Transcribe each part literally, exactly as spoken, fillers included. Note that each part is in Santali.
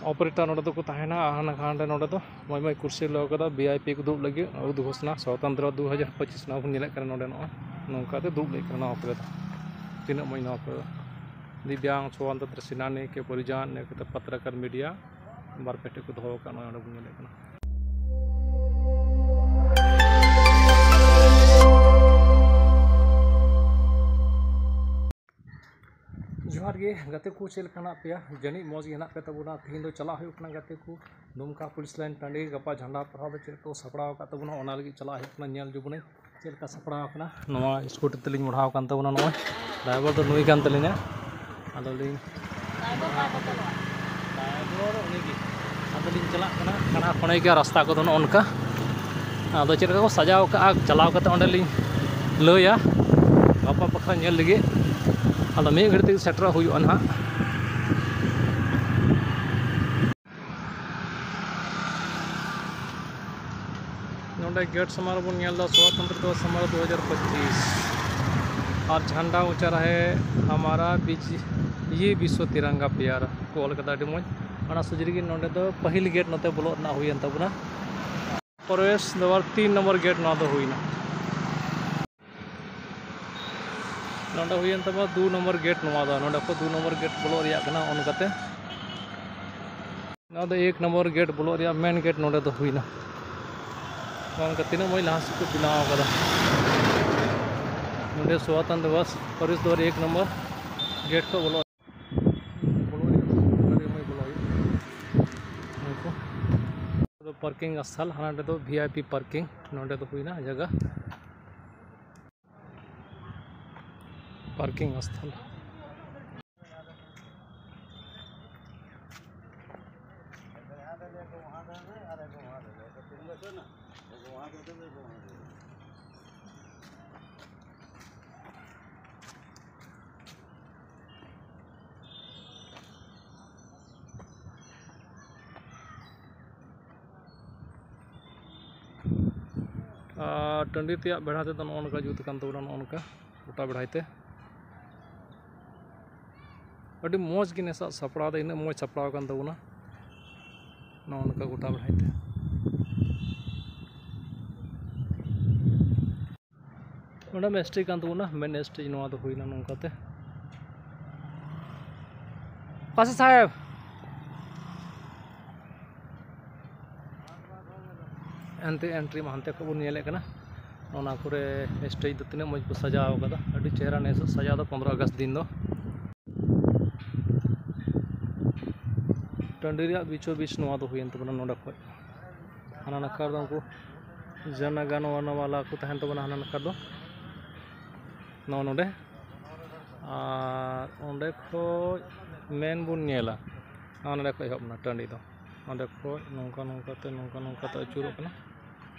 ᱚᱯᱟᱨᱮᱴᱟᱨ ᱱᱚᱰᱮ ᱫᱚᱠᱚ ᱛᱟᱦᱮᱱᱟ᱾ ᱟᱨ ᱦᱟᱱᱟ ᱦᱟᱸᱰᱮ ᱱᱚᱰᱮ ᱫᱚ ᱢᱚᱡᱽ ᱢᱚᱡᱽ ᱠᱩᱨᱥᱤ ᱞᱟᱜᱟᱣ ᱠᱟᱫᱟ, ᱵᱷᱤ ᱟᱭ ᱯᱤ ᱠᱚ ᱫᱩᱲᱩᱵ ᱞᱟᱹᱜᱤᱫ᱾ ᱩᱫᱽᱜᱷᱳᱥᱱᱟ ᱥᱚᱛᱚᱱᱛᱨᱚ ᱫᱩ ᱦᱟᱡᱟᱨ ᱯᱚᱸᱪᱤᱥ, ᱱᱚᱣᱟ ᱵᱚᱱ ᱧᱮᱞᱮᱫ ᱠᱟᱱᱟ ᱱᱚᱰᱮ, ᱱᱚᱜᱼᱚᱭ ᱱᱚᱝᱠᱟᱛᱮ ᱫᱩᱲᱩᱵ ᱞᱟᱹᱜᱤᱫ ᱠᱟᱱᱟ ᱱᱚᱣᱟ ᱠᱚᱨᱮ ᱫᱚ᱾ ᱛᱤᱱᱟᱹᱜ ᱢᱚᱡᱽ ᱱᱚᱣᱟ ᱠᱚᱨᱮ ᱫᱚ᱾ ᱫᱤᱵᱽᱭᱟᱝ, ᱥᱚᱛᱚᱱᱛᱨᱚ ᱥᱮᱱᱟᱱᱤ ᱠᱮ ᱯᱚᱨᱤᱡᱚᱱ, ᱤᱱᱟᱹ ᱠᱟᱛᱮ ᱯᱚᱛᱨᱚᱠᱟᱨ, ᱢᱤᱰᱤᱭᱟ ᱵᱟᱨ ᱯᱮ ᱴᱷᱮᱡ ᱠᱚ ᱫᱚᱦᱚ ᱟᱠᱟᱫ, ᱱᱚᱜᱼᱚᱭ ᱱᱚᱰᱮ ᱵᱚᱱ ᱧᱮᱞᱮᱫ ᱠᱟᱱᱟ᱾ ᱡᱚᱦᱟᱨ ᱜᱮ ᱜᱟᱛᱮ ᱠᱚ, ᱪᱮᱫ ᱞᱮᱠᱟ ᱦᱮᱱᱟᱜ ᱯᱮᱭᱟ? ᱡᱟᱹᱱᱤᱡ ᱢᱚᱡᱽ ᱜᱮ ᱦᱮᱱᱟᱜ ᱯᱮ ᱛᱟᱵᱚᱱᱟ᱾ ᱛᱤᱦᱤᱧ ᱫᱚ ᱪᱟᱞᱟᱜ ᱦᱩᱭᱩᱜ ᱠᱟᱱᱟ ᱜᱟᱛᱮ ᱠᱚ ᱫᱩᱢᱠᱟ ᱯᱩᱞᱤᱥ ᱞᱟᱭᱤᱱ ᱴᱟᱺᱰᱤ᱾ ᱜᱟᱯᱟ ᱡᱷᱟᱱᱰᱟ ᱯᱟᱨᱦᱟᱣ ᱫᱚ ᱪᱮᱫ ᱠᱚ ᱥᱟᱯᱲᱟᱣ ᱟᱠᱟᱫ ᱛᱟᱵᱚᱱᱟ, ᱚᱱᱟ ᱞᱟᱹᱜᱤᱫ ᱪᱟᱞᱟᱜ ᱦᱩᱭᱩᱜ ᱠᱟᱱᱟ, ᱧᱮᱞ ᱡᱚᱝ ᱵᱚᱱᱟᱹᱧ ᱪᱮᱫ ᱞᱮᱠᱟ ᱥᱟᱯᱲᱟᱣ ᱟᱠᱟᱱᱟ᱾ ᱱᱚᱣᱟ ᱥᱠᱩᱴᱤ ᱛᱮᱞᱤᱧ ᱢᱚᱲᱦᱟᱣ ᱟᱠᱟᱱ ᱛᱟᱵᱚᱱᱟ, ᱱᱚᱜᱼᱚᱭ ᱰᱨᱟᱭᱵᱷᱟᱨ ᱫᱚ ᱱᱩᱭ ᱠᱟᱱ ᱛᱟᱹᱞᱤᱧᱟ᱾ ᱟᱫᱚ ᱞᱤᱧ ᱰᱨᱟᱭᱵᱷᱟᱨ ᱩᱱᱤ ᱜᱮ᱾ ᱟᱫᱚ ᱞᱤᱧ ᱪᱟᱞᱟᱜ ᱠᱟᱱᱟ, ᱠᱟᱱᱟ ᱠᱷᱚᱱᱮ ᱜᱮ ᱨᱟᱥᱛᱟ ᱠᱚᱫᱚ ᱱᱚᱜᱼᱚ ᱱᱚᱝᱠᱟ᱾ ᱟᱫᱚ ᱪᱮᱫ ᱞᱮᱠᱟ ᱠᱚ ᱥᱟᱡᱟᱣ ᱠᱟᱜᱼᱟ, ᱪᱟᱞᱟᱣ ᱠᱟᱛᱮ ᱚᱸᱰᱮ ᱞᱤᱧ ᱞᱟᱹᱭᱟ ᱜᱟᱯᱟ ᱵᱟᱠᱷᱨᱟ ᱧᱮᱞ ᱞᱟᱹᱜᱤᱫ᱾ ᱟᱫᱚ ᱢᱤᱫ ᱜᱷᱟᱹᱲᱤᱡ ᱛᱮᱜᱮ ᱥᱮᱴᱮᱨᱚᱜ ᱦᱩᱭᱩᱜᱼᱟ ᱱᱟᱦᱟᱜ᱾ ᱱᱚᱰᱮ ᱜᱮᱴ ᱥᱟᱢᱟᱝ ᱨᱮᱵᱚᱱ ᱧᱮᱞ ᱮᱫᱟ ᱥᱚᱛᱚᱱᱛᱨᱚ ᱫᱤᱵᱚᱥ ᱥᱟᱢᱟᱝ ᱨᱮ ᱫᱩ ᱦᱟᱡᱟᱨ ᱯᱚᱸᱪᱤᱥ᱾ ᱟᱨ ᱡᱷᱟᱱᱰᱟ ᱩᱪᱟ ᱨᱟᱦᱮ ᱦᱟᱢᱟᱨᱟ ᱵᱤᱡ-, ᱭᱮ ᱵᱤᱥᱣᱚ ᱛᱤᱨᱟᱝᱜᱟ ᱯᱭᱟᱨᱟ ᱠᱚ ᱚᱞ ᱠᱟᱫᱟ, ᱟᱹᱰᱤ ᱢᱚᱡᱽ᱾ ᱚᱱᱟ ᱥᱚᱡᱷᱮ ᱨᱮᱜᱮ ᱱᱚᱰᱮ ᱫᱚ ᱯᱟᱹᱦᱤᱞ ᱜᱮᱴ ᱱᱚᱛᱮ ᱵᱚᱞᱚᱜ ᱨᱮᱱᱟᱜ ᱦᱩᱭᱮᱱ ᱛᱟᱵᱚᱱᱟ᱾ ᱯᱨᱚᱵᱮᱥ ᱫᱣᱟᱨ ᱛᱤᱱ ᱱᱚᱢᱵᱚᱨ ᱜᱮᱴ ᱱᱚᱣᱟ ᱫᱚ ᱦᱩᱭᱱᱟ᱾ ᱱᱚᱰᱮ ᱦᱩᱭᱮᱱ ᱛᱟᱵᱚᱱᱟ ᱫᱩ ᱱᱚᱢᱵᱚᱨ ᱜᱮᱴ, ᱱᱚᱣᱟ ᱫᱚ ᱱᱚᱰᱮ ᱠᱷᱚᱱ ᱫᱩ ᱱᱚᱢᱵᱚᱨ ᱜᱮᱴ ᱵᱚᱞᱚᱜ ᱨᱮᱭᱟᱜ ᱠᱟᱱᱟ᱾ ᱚᱱᱠᱟᱛᱮ ᱱᱚᱣᱟ ᱫᱚ ᱮᱠ ᱱᱚᱢᱵᱚᱨ ᱜᱮᱴ ᱵᱚᱞᱚᱜ ᱨᱮᱭᱟᱜ ᱢᱮᱱ ᱜᱮᱴ ᱱᱚᱰᱮ ᱫᱚ ᱦᱩᱭᱱᱟ᱾ ᱱᱚᱜᱼᱚ ᱱᱚᱝᱠᱟ ᱛᱤᱱᱟᱹᱜ ᱢᱚᱡᱽ ᱞᱟᱦᱟ ᱥᱮᱫ ᱠᱚ ᱵᱮᱱᱟᱣ ᱠᱟᱫᱟ᱾ ᱱᱚᱰᱮ ᱥᱚᱛᱚᱱᱛᱨᱚ ᱫᱤᱵᱚᱥ ᱯᱨᱚᱵᱮᱥ ᱫᱣᱟᱨ ᱮᱠ ᱱᱚᱢᱵᱚᱨ ᱜᱮᱴ ᱠᱷᱚᱱ ᱵᱚᱞᱚᱜ ᱵᱚᱞᱚᱜ ᱦᱩᱭᱩᱜ ᱠᱟᱱᱟ, ᱱᱚᱰᱮ ᱫᱚ ᱢᱚᱡᱽ ᱵᱚᱞᱚᱜ ᱦᱩᱭᱩᱜ ᱠᱟᱱᱟ᱾ ᱱᱩᱠᱩ ᱫᱚ ᱯᱟᱨᱠᱤᱝ ᱥᱛᱷᱚᱞ, ᱦᱟᱱᱟ ᱨᱮᱫᱚ ᱵᱷᱤ ᱟᱭ ᱯᱤ ᱯᱟᱨᱠᱤᱝ, ᱱᱚᱰᱮ ᱫᱚ ᱦᱩᱭᱱᱟ ᱡᱟᱭᱜᱟ ᱯᱟᱨᱠᱤᱝ ᱥᱛᱷᱚᱞ᱾ ᱟᱨ ᱴᱟᱺᱰᱤ ᱛᱮᱭᱟᱜ ᱵᱮᱲᱦᱟ ᱛᱮᱫᱚ ᱱᱚᱜᱼᱚ ᱱᱚᱝᱠᱟ ᱡᱩᱛ ᱟᱠᱟᱱ ᱛᱟᱵᱚᱱᱟ, ᱱᱚᱜᱼᱚ ᱱᱚᱝᱠᱟ ᱜᱚᱴᱟ ᱵᱮᱲᱦᱟᱭ ᱛᱮ᱾ ᱟᱹᱰᱤ ᱢᱚᱡᱽ ᱜᱮ ᱱᱮᱥᱟᱜ ᱥᱟᱯᱲᱟᱣ ᱫᱚ, ᱤᱱᱟᱹᱜ ᱢᱚᱡᱽ ᱥᱟᱯᱲᱟᱣ ᱟᱠᱟᱱ ᱛᱟᱵᱚᱱᱟ᱾ ᱱᱚᱜᱼᱚ ᱱᱚᱝᱠᱟ ᱜᱚᱴᱟ ᱵᱮᱲᱦᱟᱭ ᱛᱮ᱾ ᱱᱚᱰᱮ ᱢᱟ ᱥᱴᱮᱡᱽ ᱠᱟᱱ ᱛᱟᱵᱚᱱᱟ, ᱢᱮᱱ ᱥᱴᱮᱡᱽ ᱱᱚᱣᱟ ᱫᱚ ᱦᱩᱭᱱᱟ ᱱᱚᱝᱠᱟᱛᱮ᱾ ᱚᱠᱟ ᱥᱮᱫ ᱥᱟᱦᱮᱵᱽ? ᱮᱱᱛᱮ ᱮᱱᱴᱨᱤ ᱢᱟ ᱦᱟᱱᱛᱮ ᱠᱷᱚᱱ ᱵᱚᱱ ᱧᱮᱞᱮᱫ ᱠᱟᱱᱟ᱾ ᱚᱱᱟ ᱠᱚᱨᱮ ᱥᱴᱮᱡᱽ ᱫᱚ ᱛᱤᱱᱟᱹᱜ ᱢᱚᱡᱽ ᱠᱚ ᱥᱟᱡᱟᱣ ᱠᱟᱫᱟ, ᱟᱹᱰᱤ ᱪᱮᱦᱨᱟ ᱱᱮᱥ ᱥᱟᱡᱟᱣ ᱫᱚ ᱯᱚᱱᱨᱚ ᱟᱜᱚᱥᱴ ᱫᱤᱱ ᱫᱚ᱾ ᱴᱟᱺᱰᱤ ᱨᱮᱭᱟᱜ ᱵᱤᱪᱚ ᱵᱤᱪ ᱱᱚᱣᱟ ᱫᱚ ᱦᱩᱭᱮᱱ ᱛᱟᱵᱚᱱᱟ᱾ ᱱᱚᱰᱮ ᱠᱷᱚᱡ ᱦᱟᱱᱟ ᱱᱟᱠᱷᱟ ᱨᱮᱫᱚ ᱩᱱᱠᱩ ᱡᱟᱱᱟ ᱜᱟᱱ ᱣᱟᱱᱟ ᱣᱟᱞᱟ ᱠᱚ ᱛᱟᱦᱮᱱ ᱛᱟᱵᱚᱱᱟ, ᱦᱟᱱᱟ ᱱᱟᱠᱷᱟ ᱫᱚ ᱱᱚᱜᱼᱚ ᱱᱚᱰᱮ, ᱟᱨ ᱚᱸᱰᱮ ᱠᱷᱚᱡ ᱢᱮᱱ ᱵᱚᱱ ᱧᱮᱞᱟ, ᱱᱚᱜᱼᱚ ᱱᱚᱰᱮ ᱠᱷᱚᱡ ᱮᱦᱚᱵ ᱮᱱᱟ ᱴᱟᱺᱰᱤ ᱫᱚ᱾ ᱚᱸᱰᱮ ᱠᱷᱚᱡ ᱱᱚᱝᱠᱟ ᱱᱚᱝᱠᱟ ᱛᱮ, ᱱᱚᱝᱠᱟ ᱱᱚᱝᱠᱟ ᱛᱮ ᱟᱹᱪᱩᱨᱚᱜ ᱠᱟᱱᱟ,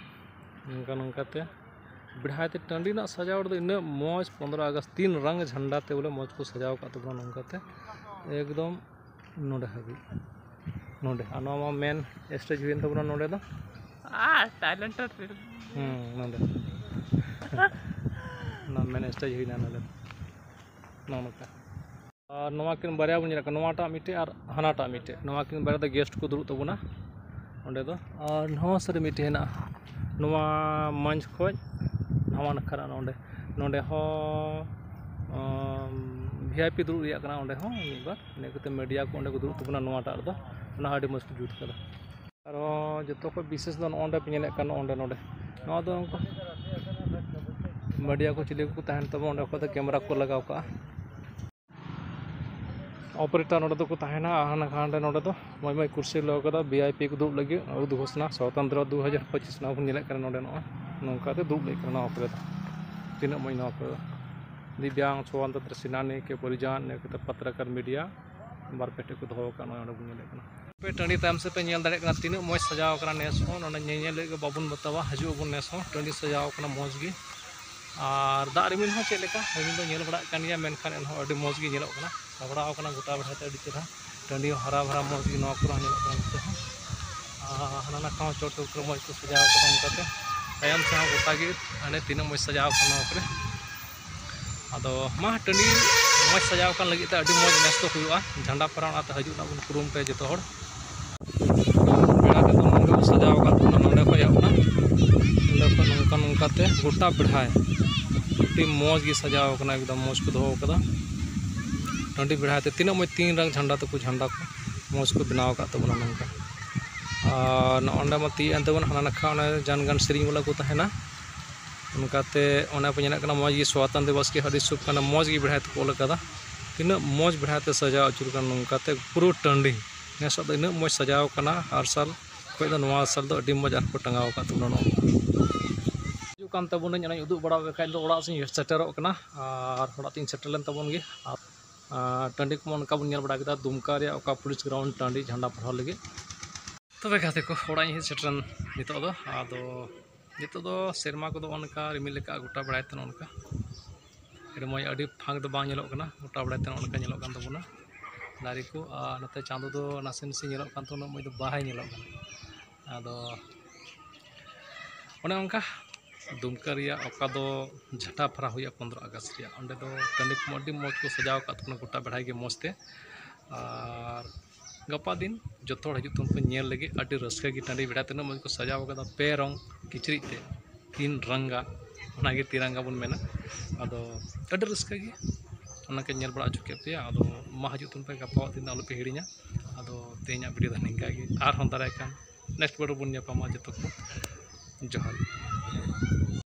ᱱᱚᱝᱠᱟ ᱱᱚᱝᱠᱟ ᱛᱮ ᱵᱮᱲᱦᱟᱭ ᱛᱮ᱾ ᱴᱟᱺᱰᱤ ᱨᱮᱱᱟᱜ ᱥᱟᱡᱟᱣ ᱫᱚ ᱤᱱᱟᱹᱜ ᱢᱚᱡᱽ, ᱯᱚᱱᱨᱚ ᱟᱜᱚᱥᱴ ᱛᱤᱱ ᱨᱚᱝ ᱡᱷᱟᱱᱰᱟ ᱛᱮ ᱵᱚᱞᱮ ᱢᱚᱡᱽ ᱠᱚ ᱥᱟᱡᱟᱣ ᱟᱠᱟᱫ ᱛᱟᱵᱚᱱᱟ ᱱᱚᱝᱠᱟ ᱛᱮ ᱮᱠᱫᱚᱢ ᱱᱚᱰᱮ ᱦᱟᱹᱵᱤᱡ, ᱱᱚᱰᱮ᱾ ᱟᱨ ᱱᱚᱣᱟ ᱢᱟ ᱢᱮᱱ ᱥᱴᱮᱡᱽ ᱦᱩᱭᱮᱱ ᱛᱟᱵᱚᱱᱟ ᱱᱚᱰᱮ ᱫᱚ᱾ ᱟᱨ ᱴᱮᱞᱮᱱᱴᱮᱰ ᱯᱷᱤᱞᱢ᱾ ᱦᱩᱸ, ᱱᱚᱰᱮ᱾ ᱱᱚᱣᱟ ᱢᱮᱱ ᱥᱴᱮᱡᱽ ᱦᱩᱭᱱᱟ ᱱᱚᱰᱮ ᱫᱚ᱾ ᱱᱚᱜᱼᱚ ᱱᱚᱝᱠᱟ᱾ ᱟᱨ ᱱᱚᱣᱟ ᱠᱤᱱ ᱵᱟᱨᱭᱟ ᱵᱚᱱ ᱧᱮᱞ ᱠᱟᱱᱟ, ᱱᱚᱣᱟᱴᱟᱜ ᱢᱤᱫᱴᱮᱡ ᱟᱨ ᱦᱟᱱᱟᱴᱟᱜ ᱢᱤᱫᱴᱮᱡ᱾ ᱱᱚᱣᱟ ᱠᱤᱱ ᱵᱟᱨᱭᱟ ᱫᱚ ᱜᱮᱥᱴ ᱠᱚ ᱫᱩᱲᱩᱵ ᱛᱟᱵᱚᱱᱟ ᱚᱸᱰᱮ ᱫᱚ᱾ ᱟᱨ ᱱᱚᱣᱟ ᱥᱟᱹᱨᱤ ᱢᱤᱫᱴᱮᱡ ᱦᱮᱱᱟᱜᱼᱟ, ᱱᱚᱣᱟ ᱢᱚᱧᱪ ᱠᱷᱚᱡ ᱱᱟᱣᱟ ᱱᱟᱠᱷᱟ ᱨᱮ ᱱᱚᱰᱮ, ᱱᱚᱰᱮ ᱦᱚᱸ ᱵᱷᱤ ᱟᱭ ᱯᱤ ᱫᱩᱲᱩᱵ ᱨᱮᱭᱟᱜ ᱠᱟᱱᱟ᱾ ᱚᱸᱰᱮ ᱦᱚᱸ ᱢᱤᱫ ᱵᱟᱨ ᱤᱱᱟᱹ ᱠᱟᱛᱮ ᱢᱤᱰᱤᱭᱟ ᱠᱚ ᱚᱸᱰᱮ ᱠᱚ ᱫᱩᱲᱩᱵ ᱛᱟᱵᱚᱱᱟ ᱱᱚᱣᱟᱴᱟᱜ ᱨᱮᱫᱚ᱾ ᱚᱱᱟ ᱦᱚᱸ ᱟᱹᱰᱤ ᱢᱚᱡᱽ ᱠᱚ ᱡᱩᱛ ᱠᱟᱫᱟ᱾ ᱟᱨᱦᱚᱸ ᱡᱚᱛᱚ ᱠᱷᱚᱡ ᱵᱤᱥᱮᱥ ᱫᱚ ᱱᱚᱜᱼᱚ ᱱᱚᱰᱮ ᱯᱮ ᱧᱮᱞᱮᱫ ᱠᱟᱱ, ᱱᱚᱜᱼᱚ ᱱᱚᱰᱮ, ᱱᱚᱰᱮ᱾ ᱱᱚᱣᱟ ᱫᱚ ᱩᱱᱠᱩ ᱢᱤᱰᱤᱭᱟ ᱠᱚ ᱪᱤᱞᱤ ᱠᱚᱠᱚ ᱛᱟᱦᱮᱱ ᱛᱟᱵᱚᱱᱟ, ᱚᱸᱰᱮ ᱠᱷᱚᱡ ᱫᱚ ᱠᱮᱢᱮᱨᱟ ᱠᱚ ᱞᱟᱜᱟᱣ ᱠᱟᱜᱼᱟ᱾ ᱚᱯᱟᱨᱮᱴᱟᱨ ᱱᱚᱰᱮ ᱫᱚᱠᱚ ᱛᱟᱦᱮᱱᱟ, ᱟᱨ ᱦᱟᱱᱟ ᱦᱟᱸᱰᱮ ᱱᱚᱰᱮ ᱫᱚ ᱢᱚᱡᱽ ᱢᱚᱡᱽ ᱠᱩᱨᱥᱤ ᱞᱟᱜᱟᱣ ᱠᱟᱫᱟ, ᱵᱷᱤ ᱟᱭ ᱯᱤ ᱠᱚ ᱫᱩᱲᱩᱵ ᱞᱟᱹᱜᱤᱫ᱾ ᱩᱫᱜᱷᱳᱥᱱᱟ ᱥᱚᱛᱚᱱᱛᱨᱚ ᱫᱩ ᱦᱟᱡᱟᱨ ᱯᱚᱸᱪᱤᱥ ᱱᱚᱣᱟ ᱵᱚᱱ ᱧᱮᱞᱮᱫ ᱠᱟᱱᱟ ᱱᱚᱰᱮ, ᱱᱚᱜᱼᱚᱭ ᱱᱚᱝᱠᱟ ᱛᱮ ᱫᱩᱲᱩᱵ ᱞᱟᱹᱜᱤᱫ ᱠᱟᱱᱟ ᱱᱚᱣᱟ ᱠᱚᱨᱮ ᱫᱚ᱾ ᱛᱤᱱᱟᱹᱜ ᱢᱚᱡᱽ ᱱᱚᱣᱟ ᱠᱚᱨᱮ ᱫᱚ᱾ ᱫᱤᱵᱭᱟᱝ, ᱥᱚᱛᱚᱱᱛᱨᱚ ᱥᱮᱱᱟᱱᱤ ᱠᱮ ᱯᱚᱨᱤᱡᱟᱱ, ᱤᱱᱟᱹ ᱠᱟᱛᱮ ᱯᱚᱛᱨᱟᱠᱟᱨ, ᱢᱤᱰᱤᱭᱟ, ᱵᱟᱨ ᱯᱮ ᱴᱷᱮᱡ ᱠᱚ ᱫᱚᱦᱚ ᱟᱠᱟᱫ, ᱱᱚᱜᱼᱚᱭ ᱱᱚᱰᱮ ᱵᱚᱱ ᱧᱮᱞᱮᱫ ᱠᱟᱱᱟ᱾ ᱯᱮ ᱴᱟᱺᱰᱤ ᱛᱟᱭᱚᱢ ᱥᱮᱫ ᱯᱮ ᱧᱮᱞ ᱫᱟᱲᱮᱭᱟᱜ ᱠᱟᱱᱟ ᱛᱤᱱᱟᱹᱜ ᱢᱚᱡᱽ ᱥᱟᱡᱟᱣ ᱠᱟᱱᱟ ᱱᱮᱥ ᱦᱚᱸ᱾ ᱱᱚᱰᱮ ᱧᱮᱧᱮᱞ ᱞᱟᱹᱜᱤᱫ ᱵᱟᱵᱚᱱ ᱵᱟᱛᱟᱣᱟ, ᱦᱤᱡᱩᱜ ᱟᱵᱚᱱ ᱱᱮᱥ ᱦᱚᱸ᱾ ᱴᱟᱺᱰᱤ ᱥᱟᱡᱟᱣ ᱠᱟᱱᱟ ᱢᱚᱡᱽ ᱜᱮ, ᱟᱨ ᱫᱟᱜ ᱨᱤᱢᱤᱞ ᱦᱚᱸ ᱪᱮᱫ ᱞᱮᱠᱟ, ᱨᱤᱢᱤᱞ ᱫᱚ ᱧᱮᱞ ᱵᱟᱲᱟᱜ ᱠᱟᱱ ᱜᱮᱭᱟ, ᱢᱮᱱᱠᱷᱟᱱ ᱮᱱᱦᱚᱸ ᱟᱹᱰᱤ ᱢᱚᱡᱽ ᱜᱮ ᱧᱮᱞᱚᱜ ᱠᱟᱱᱟ, ᱥᱟᱯᱲᱟᱣ ᱠᱟᱱᱟ ᱜᱚᱴᱟ ᱵᱮᱲᱦᱟᱭ ᱛᱮ ᱟᱹᱰᱤ ᱪᱮᱦᱨᱟ᱾ ᱴᱟᱺᱰᱤ ᱦᱚᱸ ᱦᱟᱨᱟ ᱵᱷᱟᱨᱟ ᱢᱚᱡᱽ ᱜᱮ ᱱᱚᱣᱟ ᱠᱚᱨᱮ ᱦᱚᱸ ᱧᱮᱞᱚᱜ ᱠᱟᱱᱟ ᱱᱚᱛᱮ ᱦᱚᱸ᱾ ᱟᱨ ᱦᱟᱱᱟ ᱱᱟᱠᱷᱟ ᱦᱚᱸ ᱪᱚᱴ ᱪᱚᱴ ᱠᱚᱨᱮ ᱢᱚᱡᱽ ᱠᱚ ᱥᱟᱡᱟᱣ ᱠᱟᱫᱟ ᱚᱱᱠᱟᱛᱮ᱾ ᱛᱟᱭᱚᱢ ᱥᱮᱫ ᱦᱚᱸ ᱜᱚᱴᱟ ᱜᱮ ᱦᱟᱱᱮ ᱛᱤᱱᱟᱹᱜ ᱢᱚᱡᱽ ᱥᱟᱡᱟᱣ ᱠᱟᱱᱟ ᱱᱚᱣᱟ ᱠᱚᱨᱮ᱾ ᱟᱫᱚ ᱢᱟ, ᱴᱟᱺᱰᱤ ᱢᱚᱡᱽ ᱥᱟᱡᱟᱣ ᱠᱟᱱ ᱞᱟᱹᱜᱤᱫ ᱛᱮ ᱟᱹᱰᱤ ᱢᱚᱡᱽ ᱱᱮᱥ ᱫᱚ ᱦᱩᱭᱩᱜᱼᱟ ᱡᱷᱟᱱᱰᱟ ᱯᱟᱨᱟᱣ, ᱚᱱᱟᱛᱮ ᱦᱤᱡᱩᱜ ᱨᱮᱱᱟᱜ ᱵᱚᱱ ᱠᱩᱨᱩᱢᱩᱴᱩᱭᱟ ᱡᱚᱛᱚ ᱦᱚᱲ᱾ ᱥᱟᱡᱟᱣ ᱟᱠᱟᱫ ᱛᱟᱵᱚᱱᱟ᱾ ᱱᱚᱸᱰᱮ ᱠᱷᱚᱱ ᱮᱦᱚᱵ ᱮᱱᱟ, ᱱᱚᱸᱰᱮ ᱠᱷᱚᱱ ᱱᱚᱝᱠᱟ ᱱᱚᱝᱠᱟ ᱛᱮ ᱜᱚᱴᱟ ᱵᱮᱲᱦᱟᱭ ᱟᱹᱰᱤ ᱢᱚᱡᱽ ᱜᱮ ᱥᱟᱡᱟᱣ ᱟᱠᱟᱱᱟ, ᱮᱠᱫᱚᱢ ᱢᱚᱡᱽ ᱠᱚ ᱫᱚᱦᱚ ᱟᱠᱟᱫᱟ᱾ ᱴᱟᱺᱰᱤ ᱵᱮᱲᱦᱟᱭ ᱛᱮ ᱛᱤᱱᱟᱹᱜ ᱢᱚᱡᱽ ᱛᱤᱱ ᱨᱟᱝ ᱡᱷᱟᱱᱰᱟ ᱛᱟᱠᱚ, ᱡᱷᱟᱱᱰᱟ ᱠᱚ ᱢᱚᱡᱽ ᱠᱚ ᱵᱮᱱᱟᱣ ᱟᱠᱟᱫ ᱛᱟᱵᱚᱱᱟ ᱱᱚᱝᱠᱟ᱾ ᱟᱨ ᱱᱚᱜᱼᱚ ᱱᱚᱸᱰᱮ ᱢᱟ ᱛᱤᱭᱳᱜ ᱮᱱ ᱛᱟᱵᱚᱱ, ᱦᱟᱱᱟ ᱱᱟᱠᱷᱟ ᱚᱱᱮ ᱡᱟᱱ ᱜᱟᱱ ᱥᱮᱨᱮᱧ ᱵᱟᱞᱟ ᱠᱚ ᱛᱟᱦᱮᱱᱟ, ᱚᱱᱠᱟᱛᱮ ᱚᱱᱮ ᱯᱮ ᱧᱮᱞᱮᱫ ᱠᱟᱱᱟ ᱢᱚᱡᱽ ᱜᱮ ᱥᱚᱣᱟᱛᱟᱱ ᱫᱤᱵᱚᱥ ᱜᱮ ᱟᱹᱰᱤ ᱥᱩᱠ ᱠᱟᱱᱟ, ᱢᱚᱡᱽ ᱜᱮ ᱵᱮᱲᱦᱟᱭ ᱛᱮᱠᱚ ᱚᱞ ᱟᱠᱟᱫᱟ᱾ ᱛᱤᱱᱟᱹᱜ ᱢᱚᱡᱽ ᱵᱮᱲᱦᱟᱭ ᱛᱮ ᱥᱟᱡᱟᱣ ᱟᱹᱪᱩᱨ ᱠᱟᱱᱟ ᱱᱚᱝᱠᱟᱛᱮ ᱯᱩᱨᱟᱹ ᱴᱟᱺᱰᱤ᱾ ᱱᱮᱥᱟᱜ ᱫᱚ ᱤᱱᱟᱹᱜ ᱢᱚᱡᱽ ᱥᱟᱡᱟᱣ ᱠᱟᱱᱟ, ᱦᱟᱨ ᱥᱟᱞ ᱠᱷᱚᱡ ᱫᱚ ᱱᱚᱣᱟ ᱥᱟᱞ ᱫᱚ ᱟᱹᱰᱤ ᱢᱚᱡᱽ ᱟᱨᱠᱚ ᱴᱟᱸᱜᱟᱣ ᱟᱠᱟᱫ ᱛᱟᱵᱚᱱᱟ ᱱᱚᱜᱼᱚ ᱱᱚᱝᱠᱟ᱾ ᱦᱤᱡᱩᱜ ᱠᱟᱱ ᱛᱟᱵᱚᱱᱟᱹᱧ, ᱚᱱᱟᱧ ᱩᱫᱩᱜ ᱵᱟᱲᱟ ᱟᱯᱮ ᱠᱷᱟᱡ ᱫᱚ ᱚᱲᱟᱜ ᱥᱮᱫ ᱤᱧ ᱥᱮᱴᱮᱨᱚᱜ ᱠᱟᱱᱟ᱾ ᱟᱨ ᱚᱲᱟᱜ ᱛᱤᱧ ᱥᱮᱴᱮᱨ ᱞᱮᱱ ᱛᱟᱵᱚᱱ ᱜᱮ᱾ ᱟᱨ, ᱟᱨ ᱴᱟᱺᱰᱤ ᱠᱚᱢᱟ ᱚᱱᱠᱟ ᱵᱚᱱ ᱧᱮᱞ ᱵᱟᱲᱟ ᱠᱮᱫᱟ, ᱫᱩᱢᱠᱟ ᱨᱮᱭᱟᱜ ᱚᱠᱟ ᱯᱩᱞᱤᱥ ᱜᱨᱟᱣᱩᱱᱰ ᱴᱟᱺᱰᱤ ᱡᱷᱟᱱᱰᱟ ᱯᱷᱚᱦᱨᱟᱣ ᱞᱟᱹᱜᱤᱫ᱾ ᱛᱚᱵᱮ ᱜᱟᱛᱮ ᱠᱚ, ᱚᱲᱟᱜ ᱤᱧ ᱦᱮᱡ ᱥᱮᱴᱮᱨᱮᱱ ᱱᱤᱛᱚᱜ ᱫᱚ᱾ ᱟᱫᱚ ᱱᱤᱛᱚᱜ ᱫᱚ ᱥᱮᱨᱢᱟ ᱠᱚᱫᱚ ᱚᱱᱠᱟ ᱨᱤᱢᱤᱞ ᱟᱠᱟᱫ ᱜᱚᱴᱟ ᱵᱮᱲᱟᱭ ᱛᱮ ᱱᱚᱜᱼᱚ ᱱᱚᱝᱠᱟ᱾ ᱟᱹᱰᱤ ᱢᱚᱡᱽ, ᱟᱹᱰᱤ ᱯᱷᱟᱸᱠ ᱫᱚ ᱵᱟᱝ ᱧᱮᱞᱚᱜ ᱠᱟᱱᱟ, ᱜᱚᱴᱟ ᱵᱮᱲᱟᱭ ᱛᱮ ᱱᱚᱜᱼᱚ ᱱᱚᱝᱠᱟ ᱧᱮᱞᱚᱜ ᱠᱟᱱ ᱛᱟᱵᱚᱱᱟ ᱫᱟᱨᱮ ᱠᱚ᱾ ᱟᱨ ᱱᱚᱛᱮ ᱪᱟᱸᱫᱚ ᱫᱚ ᱱᱟᱥᱮ ᱱᱟᱥᱮ ᱧᱮᱞᱚᱜ ᱠᱟᱱ ᱛᱟᱵᱚᱱᱟ, ᱩᱱᱟᱹᱜ ᱢᱚᱡᱽ ᱫᱚ ᱵᱟᱭ ᱧᱮᱞᱚᱜ ᱠᱟᱱᱟ᱾ ᱟᱫᱚ ᱚᱱᱮ ᱚᱱᱠᱟ ᱫᱩᱢᱠᱟ ᱨᱮᱭᱟᱜ ᱚᱠᱟ ᱫᱚ ᱡᱷᱟᱴᱟ ᱯᱷᱟᱨᱟ ᱦᱩᱭᱩᱜᱼᱟ ᱯᱚᱱᱫᱽᱨᱚ ᱟᱜᱚᱥᱴ ᱨᱮᱭᱟᱜ, ᱚᱸᱰᱮ ᱫᱚ ᱴᱟᱺᱰᱤ ᱠᱚ ᱟᱹᱰᱤ ᱢᱚᱡᱽ ᱠᱚ ᱥᱟᱡᱟᱣ ᱟᱠᱟᱫ ᱛᱟᱵᱚᱱᱟ ᱜᱚᱴᱟ ᱵᱮᱲᱦᱟᱭ ᱜᱮ ᱢᱚᱡᱽ ᱛᱮ᱾ ᱟᱨ ᱜᱟᱯᱟ ᱫᱤᱱ ᱡᱚᱛᱚ ᱦᱚᱲ ᱦᱤᱡᱩᱜ ᱛᱟᱵᱚᱱ ᱯᱮ ᱧᱮᱞ ᱞᱟᱹᱜᱤᱫ, ᱟᱹᱰᱤ ᱨᱟᱹᱥᱠᱟᱹ ᱜᱮ ᱴᱟᱺᱰᱤ ᱵᱮᱲᱦᱟᱭ ᱛᱤᱱᱟᱹᱜ ᱢᱚᱡᱽ ᱠᱚ ᱥᱟᱡᱟᱣ ᱟᱠᱟᱫᱟ, ᱯᱮ ᱨᱚᱝ ᱠᱤᱪᱨᱤᱡ ᱛᱮ, ᱛᱤᱱ ᱨᱟᱝᱜᱟ, ᱚᱱᱟᱜᱮ ᱛᱤᱨᱟᱝᱜᱟ ᱵᱚᱱ ᱢᱮᱱᱟ᱾ ᱟᱫᱚ ᱟᱹᱰᱤ ᱨᱟᱹᱥᱠᱟᱹ ᱜᱮ ᱚᱱᱟ ᱠᱚᱧ ᱧᱮᱞ ᱵᱟᱲᱟ ᱦᱚᱪᱚ ᱠᱮᱫ ᱯᱮᱭᱟ᱾ ᱟᱫᱚ ᱢᱟ ᱦᱤᱡᱩᱜ ᱛᱟᱵᱚᱱ ᱯᱮ ᱜᱟᱯᱟ ᱫᱤᱱ ᱫᱚ ᱟᱞᱚ ᱯᱮ ᱦᱤᱲᱤᱧᱟ᱾ ᱟᱫᱚ ᱛᱮᱦᱮᱧᱟᱜ ᱵᱷᱤᱰᱤᱭᱳ ᱫᱚ ᱱᱤᱝᱠᱟ ᱜᱮ, ᱟᱨᱦᱚᱸ ᱫᱟᱨᱟᱭ ᱠᱟᱱ ᱱᱮᱠᱥᱴ ᱵᱷᱤᱰᱤᱭᱳ ᱵᱚᱱ ᱧᱟᱯᱟᱢᱟ᱾ ᱡᱚᱛᱚ ᱠᱚ ᱡᱚᱦᱟᱨ ᱜᱮ᱾